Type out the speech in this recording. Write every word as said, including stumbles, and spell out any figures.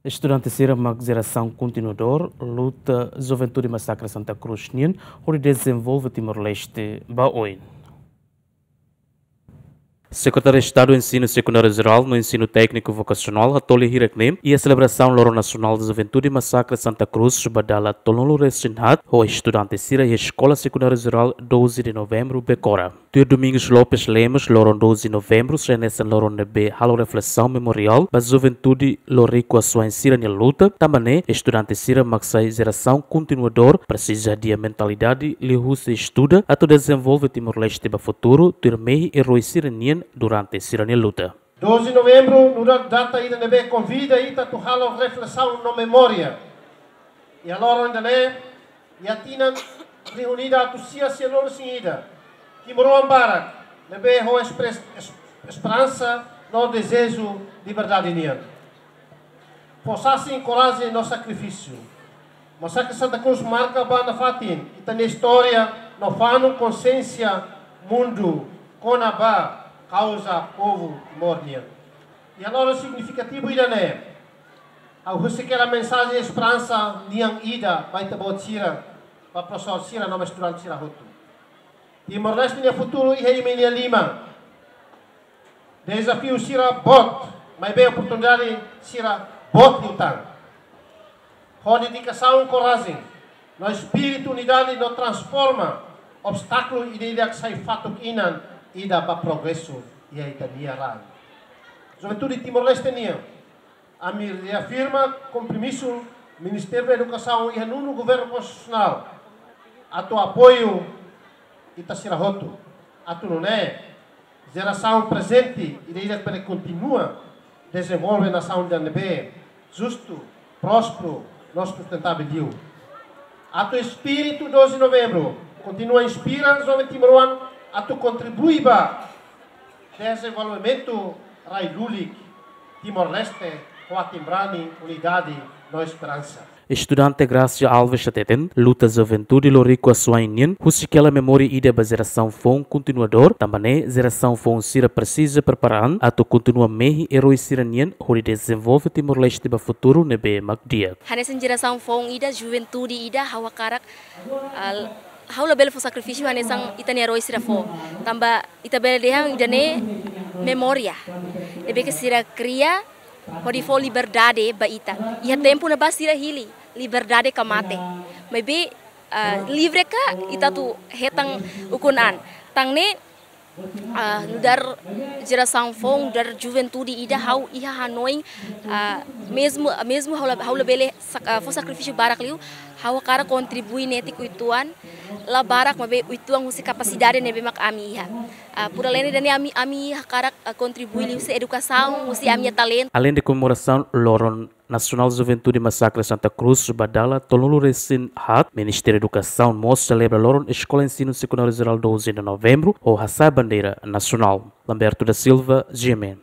Estudante sira mak jerasaun kontinuadór luta Juventude Masakre Santa Cruz nian hodi dezenvolve Timor-Leste ba oin. Sekretáriu Estadu Ensinu Sekundáriu Jerál no Ensinu Tékniku Vokasionál hato'o lia hirak-ne'e iha selebrasaun Loron Nasionál Juventude Masakre Santa Cruz ba dala tolunulu-resin-haat ho estudante sira iha Eskola Sekundáriu Jerál doze de Novembro, Becora. Tuir Domingos Lopes Lemos, loron doze Novembro sai hanesan loron ne'ebé halo reflesaun memoriál ba juventude loriku asuwa'in sira-nia luta, tanba ne'e estudante sira mak sai jerasaun kontinuadór presiza hadi'a mentalidade liuhusi estuda atu dezenvolve Timor-Leste ba futuru, tuir mehi eroi sira-nian durante sira-nia luta. Doze Novembro nu'udar data ida ne'ebé konvida ita atu halo reflesaun no memória. Iha loron ida-ne'e, iha tinan rihun ida atus sia sianulu-resin-ida, timoroan barak ne'ebé ho espres-, es-, esperansa no dezeju liberdade nian fó sasin korajen no sakrifísiu. Masakre Santa Cruz marka ba nafatin ita-nia istória no fanu konxiénsia mundu kona-ba kauza povu Timor nian. Iha loron signifikativu ida-ne'e, ha'u husik hela mensajen esperansa nian ida ba ita-boot sira, ba profesór sira no estudante sira hotu. Timor-Leste nia futuru iha imi-nia liman. Dezafiu sira boot, maibé oportunidade sira boot liután. Ho dedikasaun, korajen no espíritu unidade no transforma obstákulu ida-idak sai fatuk-inan ida ba progresu iha ita-nia rai. Juventude Timor-Leste nian, ami reafirma kompromisu Ministériu Edukasaun iha nonu Governu Konstitusionál atu apoiu ita sira hotu, atu nune'e jerasaun prezente ida-idak bele kontinua dezenvolve nasaun ida ne'ebé justu, prósperu no sustentável liu. Atu espíritu doze Novembro kontinua inspira joven timoroan atu kontribui ba dezenvolvimentu rai lulik Timor-Leste, ho aten-brani, unidade no esperansa. Estudante Gracia Alves hateten, luta juventude loriku asuwa'in nian husik hela memória ida ba jerasaun foun kontinuadór, tanba ne'e jerasaun foun sira presiza prepara an atu kontinua mehi eroi sira-nian hodi dezenvolve Timor-Leste ba futuru ne'ebé mak di'ak. Hanesan jerasaun foun ida, juventude ida, ha'u hakarak, ah, ha'u labele fó sakrifísiu hanesan ita-nia eroi sira fó. Tanba ita bele dehan ida-ne'e memória ne'ebé ke sira kria hodi fó liberdade ba ita. Iha tempu ne'ebá sira hili, liberdade ka mate. Maibé, ah, livre ka ita atu hetan ukun an. Tan ne'e, ah, nu'udar jerasaun foun, nu'udar juventude ida, ha'u iha hanoin, ah, mezmu, mezmu ha'u la, ha'u labele sak-, ah, fó sakrifísiu barak liu, ha'u hakarak kontribui netik uitoan, la barak maibé uitoan husi kapasidade ne'ebé mak ami iha. Ah, para além de ami, ami hakarak, ah, kontribui liuhusi edukasaun, husi ami-nia talentu. Além de komemorasaun Loron Nasionál Juventude Masakre Santa Cruz ba dala tolunulu-resin-haat, Ministériu Edukasaun mós selebra Loron Eskola Ensinu Sekundáriu Jerál doze de Novembro ho hasa'e bandeira nasionál. Lamberto da Silva, G M N.